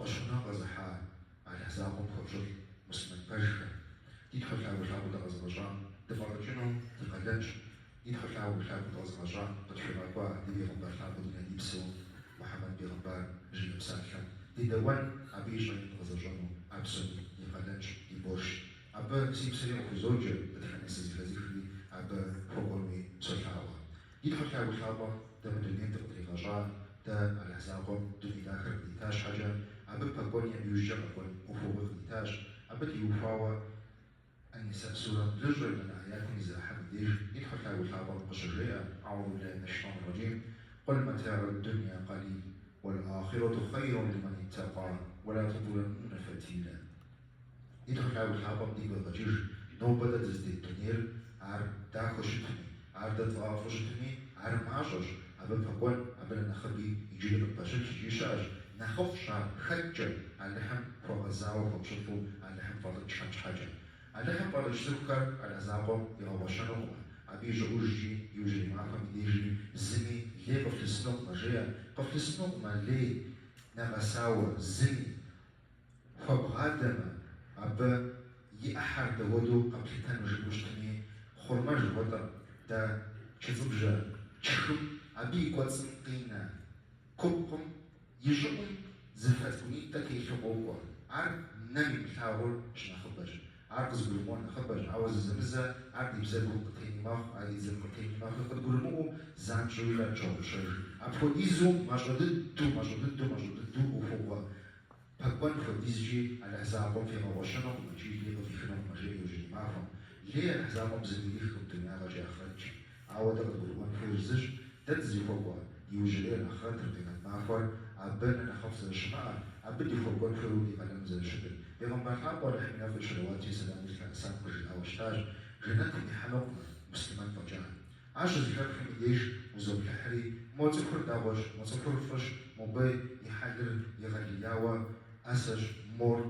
Фӏэщхъуныгъэ къэзыхьа Алыхь закъуэм хуэпщылӏ муслъымэн пэжхэ, ди Тхьэу лъагэу лъапӏэу дыкъэзыгъэщӏам дыфӏэлӏыкӏыну ди къалэнщ. Ди Тхьэу лъагэу лъапӏэу дыкъэзыгъэщӏам къытхуигъэкӏуа ди бегъымбар лъапӏэу ди нэ ди псэу Мухьэмэд бегъымбар жиӏэ псалъэм дедэӏуэн, абы и щӏэин дгъэзэщӏэну а псоми ди къалэнщ, ди боршщ. Абы си псэри къыхузоджэ, дэтхэнэ сызэхэзыхри абы хуэкӏуэнуи солъаӏуэ. Ди Тхьэу лъагэу лъапӏэм дэ мы дунейм дыкъытригъэщӏа, дэ Алыхь закъуэм дуней дахэр къыдита щхьэкӏэ, абы пэкӏуэни абы иужькӏэ къэкӏуэн ӏуэхугъуи къыдитащ. Абы теухуауэ Ан-Ниса сурэм блыщӏрэ еплӏанэ аятым и зы ӏыхьэм и деж ди Тхьэу лъагэу лъапӏэм къыщыжеӏэ, Аӏузу биллахи минэ шейтӏани рэджим, Къул мэтаӏу дунья къалил, уэл ахирэту хъэйрун лимэн иттэкъа, уэла тузлэмунэ фэтила. Ди Тхьэу лъагэу лъапӏэм дигу къегъэкӏыж, нобэ дэ дызытет дунейр, ар дахэу щытми, ар дэ тфӏэӏэфӏу щытми, ар мащӏэщ, абы пэкӏуэн, абы нэ нэхъыби иджыри къытпэщылъщ икӏи щыӏэщ, нэхъыфӏщ ар хэткӏэ, Алыхьым хуэгъэзауэ хуэпщылӏу Алыхьым фӏэлӏыкӏхэм щхьэкӏэ. Алыхьым фӏэлӏыкӏ цӏыхухэр Алыхь закъуэм игъэгъуэщэнукъымэ, абы и щӏыӏужкӏи, иужьрей махуэм и дежи зыми лей къыфлъысынукъымэ, жеӏэ, къыфлъысынукъымэ лей нэгъэсауэ, зыми. Хуэбгъадэмэ, абы и ӏыхьэр дауэду къэплъытэну жыпӏэу щытми, хъурмэ жыхуэтӏэм, дэ чыцӏыбжьэ тшхым, абы и кӏуэцӏым къинэ купкъым и щӏыӏум зы фэ цӏыкӏунитӏэ телъу къокӏуэ. Ар нэм имылъагъур щынэхъыбэщ. Ар къызыгурымыӏуэр нэхъыбэщ, ауэ зэзэмызэ ар ди бзэгум къытени мэхъу, ар ди дзэм къытени мэхъуи, къыдгурымыӏуэу занщӏэуи ар тщогъупщэж. Апхуэдизу мащӏэ дыдэу, мащӏэ дыдэу, мащӏэ дыдэу ӏуэхугъуэ Пэкӏуэн хуэдизкӏи Алыхь закъуэм фигъэгъуэщэнукъым икӏи лей къывихынукъым, жеӏэ иужьрей махуэм. Лей Алыхь закъуэм зыми ирихкъым дунягъэкӏи ахърэткӏи. Ауэ дэ къыдгурыӏуэн хуейр зыщ, дэ дызыхуэкӏуэ иужьрейр, ахърэтыр, къемэт махуэр, абы нэ нэхъыфӏ зэрыщымыӏэр, абы дыхуэкӏуэн хуейуэ ди къалэну зэрыщытыр. Бегъымбар лъапӏэу Алыхьым и нэфӏри щэлэуатри сэламри зылъэӏэсам къыжиӏауэ щытащ, Жэнэтым ихьэнукъым муслъымэн фӏэкӏа. Ар щызэхэпхым и деж узоплъыхьри, мо цӏыхур дэгъуэщ, мо цӏыхур фӏыщ, мобы и хьэлыр егъэлеяуэ ӏэсэщ, мор,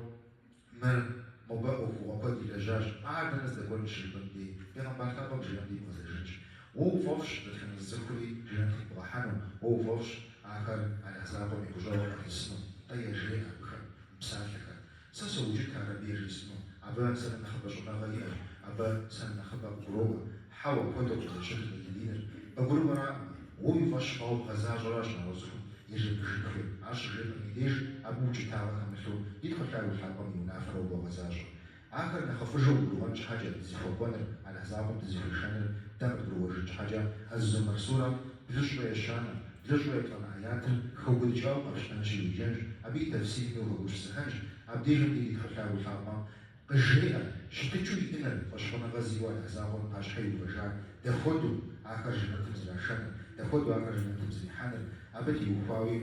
мыр, мобы ӏуэхугъуэ куэд илэжьащ, ар дэнэ здэкӏуэнур щыжыпӏэм дей, бегъымбар лъапӏэм жиӏам дибгъэзэжынщ. Уэ уфӏэфӏщ дэтхэнэ зы цӏыхури жэнэтым ибгъэхьэну, уэ уфӏэфӏщ ахэр Алыхь закъуэм и гущӏэгъур къалъысыну, тӏэ яжеӏэ абыхэм мы псалъэхэр. Сэ соукӏытэ ар абы яжесӏэну, абы сэ нэ нэхъыбэ щӏэныгъэ иӏэщ, абы сэ нэ нэхъыбэ къыгуроӏуэ. Хьэуэ, апхуэдэукъым зэрыщытыр дэ ди диныр. Къыгурыӏуэраӏымэ, уэ уи фӏэщ хъуауэ бгъэзащӏэращ нэгъуэщӏ цӏыхум ежепӏэжын хуейр. Ар щыжепӏэм и деж абы укӏытагъэ хэмылъу ди Тхьэу лъагэу лъапӏэм и унафэр уэ богъэзащӏэ. Ахэр нэхъыфӏыжу къыгурыӏуэн щхьэкӏэ дызыхуэкӏуэныр, Алыхь закъуэм дызыхуишэныр дэ къыдгурыӏуэжын щхьэкӏэ, Аз-Зумэр сурэм блыщӏрэ ещанэ, блыщӏрэ еплӏанэ аятыр хэубыдыкӏауэ къэпщтэнщи уеджэнщ, абы и тэфсирми ухэгупсысыхьынщ, абдежым ди Тхьэу лъагэу лъапӏэм къыжреӏэ, щытыкӏэу иӏэныр, фӏэщхъуныгъэ зиӏэу Алыхь закъуэм пащхьэ иувэжар, дапхуэдэу ахэр жэнэтым зэрашэныр, дапхуэдэу ахэр жэнэтым зэрихьэныр, абы теухуауи,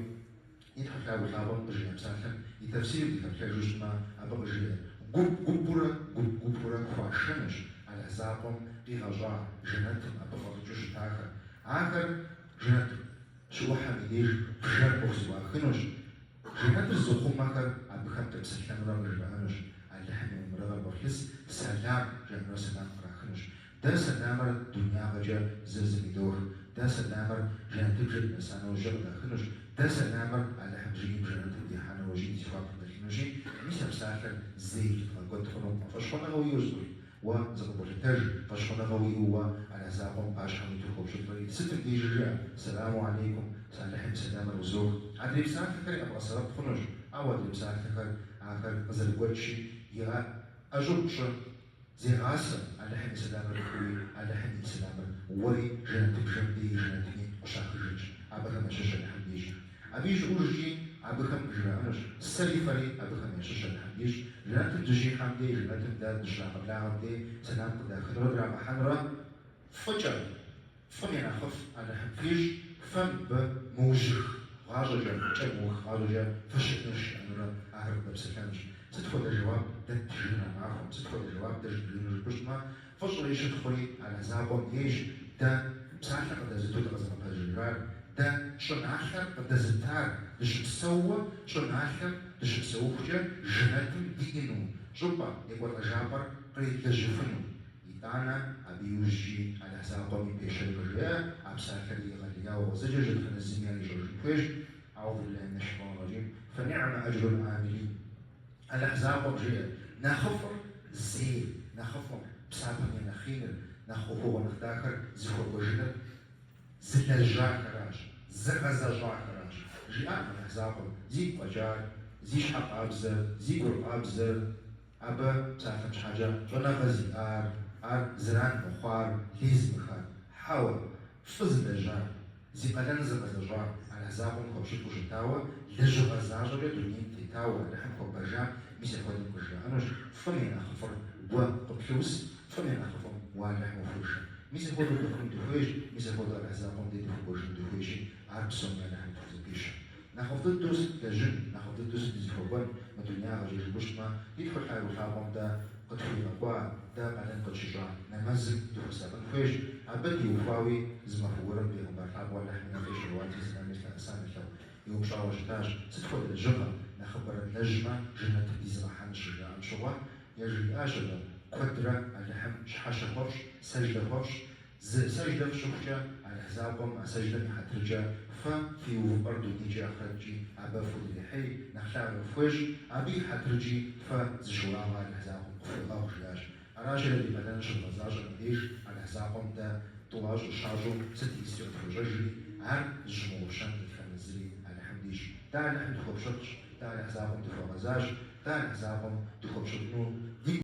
Ди Тхьэу лъагэу лъапӏэм къыжиӏа псалъэм и тэфсирым дыхэплъэжу щытмэ, абы къыжеӏэ, Гуп-гупурэ, гуп-гупурэ хуашэнущ Алыхь закъуэм къигъэщӏа жэнэтым абы фӏэлӏыкӏыу щытахэр. Ахэр жэнэт щыӏухьэм и деж бжэр къыхузэӏуахынущ. Жэнэтыр зыхъумэхэр абыхэм къепсэлъэнурэ къыжраӏэнущ, Алыхьым и мамырыгъэр къыфлъыс, сэлам жаӏэнурэ сэлам кърахынущ. Дэ сэламыр дунягъэкӏэ зыр зым идох. Дэ сэламыр жэнэтыбжэ дынэса нэужькӏэ къыдахынущ. Дэ сэламыр Алыхьым жиӏэм жэнэтым дихьа нэужьи ди зэхуакум дэлъынущи, мис а псалъэр зэи дгъэкӏуэд хъунукъым. Фӏэщхъуныгъэ уиӏэу зыгуэр уэ зыкъыболъытэж, фӏэщхъуныгъэ уиӏэу уэ Алыхь закъуэм пащхьэм уиту хуопщылӏри, сытым дежи жыӏэ, Сэламу алейкум, сэ Алыхьым и сэламыр узох. Адрей псалъэхэри къэбгъэсэбэп хъунущ, ауэ адрей псалъэхэр ахэр къызэрыгуэкӏщи, ӏэщӏыб щӏы. Зегъасэ, Алыхьым и сэламыр пхыуи, Алыхьым и сэламыр уэри жэнэтыбжэм деи жэнэтми къыщахыжынщ, абыхэм ящыщ Алыхьым дищӏ. Абы ищӏыӏужкӏи абыхэм къыжраӏэнущ, сэри фэри абыхэм ящыщ Алыхьым дищӏ, жэнэтым дыщихьэм дей, жэнэтым дэ дыщрагъэблагъэм дей сэлам къыдахынурэ драгъэхьэнурэ фӏыкӏэ. Фӏым я нэхъыфӏ Алыхьым фищӏ, фэ мыбы мыужьых гъащӏэкӏэ, кӏэ мыух гъащӏэкӏэ фыщыӏэнущ жаӏэнурэ ахэр къыдэпсэлъэнущ. Сыт хуэдэ жэуап дэ ттыжынур а махуэм, сыт хуэдэ жэуап дэ жытӏыжыну жыпӏэу щытмэ, фӏыщӏэри щытхъури Алыхь закъуэм ейщ, дэ псалъэ къыдэзыту дыкъэзыгъэпэжыжар, дэ щӏыналъэр къыдэзытар, дыщыпсэууэ щӏыналъэм дыщыпсэухукӏэ жэнэтым диӏэну щӏыпӏэ екӏуэлӏэжапӏэр къредлэжьыфыну. Итӏанэ абы иужькӏи Алыхь закъуэми пещэри къыжеӏэ, а псалъэри егъэлеяуэ гъуэзэджэщ, дэтхэнэ зыми ар ищӏэжын хуейщ, Аӏузу биллахи минэ шейтӏани рэджим. Фэни'мэ аджрул амилин. Алыхь закъуэм жеӏэ, нэхъыфӏыр зейр, нэхъыфӏым, псапэм я нэхъ иныр, нэхъ ӏуэхугъуэ нэхъ дахэр зыхуэкӏуэжыныр зылэжьахэращ, зыгъэзэщӏахэращ. Жиӏакъым Алыхь закъуэм, зигу къэкӏар, зи щхьэ къабзэр, зи гур къабзэр, абы псалъэм щхьэкӏэ щӏэныгъэ зиӏар, ар зэран мыхъуар, лей зымыхар. Хьэуэ, фӏы зылэжьар, зи къалэн зыгъэзэщӏар Алыхь закъуэм хуэпщылӏу щытауэ, лэжьыгъэ защӏэкӏэ дунейм тетауэ Алыхьым хуэпэжам мис апхуэдэм къыжраӏэнущ, фӏым я нэхъыфӏыр уэ къыплъос, фӏым я нэхъыфӏым уэ Алыхьым ухуешэ. Мис апхуэдэу дыхъуну дыхуейщ, мис апхуэдэу Алыхь закъуэм дей дыхуэкӏуэжыну дыхуейщи, ар псоми Алыхьым тхузэпищэ. Нэхъыфӏ дыдэу сыт длэжьын, нэхъыфӏ дыдэу сыт дызыхуэкӏуэн мы дунягъэкӏэ жыпӏэу щытмэ, ди Тхьэу Лъагэу Лъапӏэм дэ къытхуигъэкӏуа, дэ къалэн къытщищӏа нэмэзым дыхуэсакъын хуейщ. Абы теухуауи зы махуэ гуэрым бегъымбар лъапӏэу Алыхьым и нэфӏри щэлэуатри сэлами зылъэӏэсам илъагъу еупщӏауэ щытащ, сыт хуэдэ лэжьыгъэ нэхъыбэрэ длэжьмэ, жэнэтым дизыгъэхьэн щыжаӏэм щыгъуэ, яжриӏащ абы, куэдрэ Алыхьым щхьэщэ хуэфщӏ, сэждэ хуэфщӏ, Зы сэждэ фщӏыхукӏэ, Алыхь закъуэм а сэждэм и хьэтыркӏэ фэ фи увыпӏэр дунейкӏи ахърэткӏи абы фхудрехьей, нэхъ лъагэ фхуещӏ, абы и хьэтыркӏи фэ зы щыуагъэ Алыхь закъуэм къыфхуегъэгъу, жиӏащ. Аращи, дэ ди къалэныр щыдгъэзащӏэм и деж Алыхь закъуэм дэ тӏуащӏэу, щащӏэу сыт исри къытхуещӏэжри, ар зыщымыгъупщэн дэтхэнэ зыри Алыхьым дищӏ. Дэ Алыхьым дыхуэпщылӏщ, дэ Алыхь закъуэм дыхуэгъэзащ, дэ Алыхь закъуэм дыхуэпщылӏыну ди.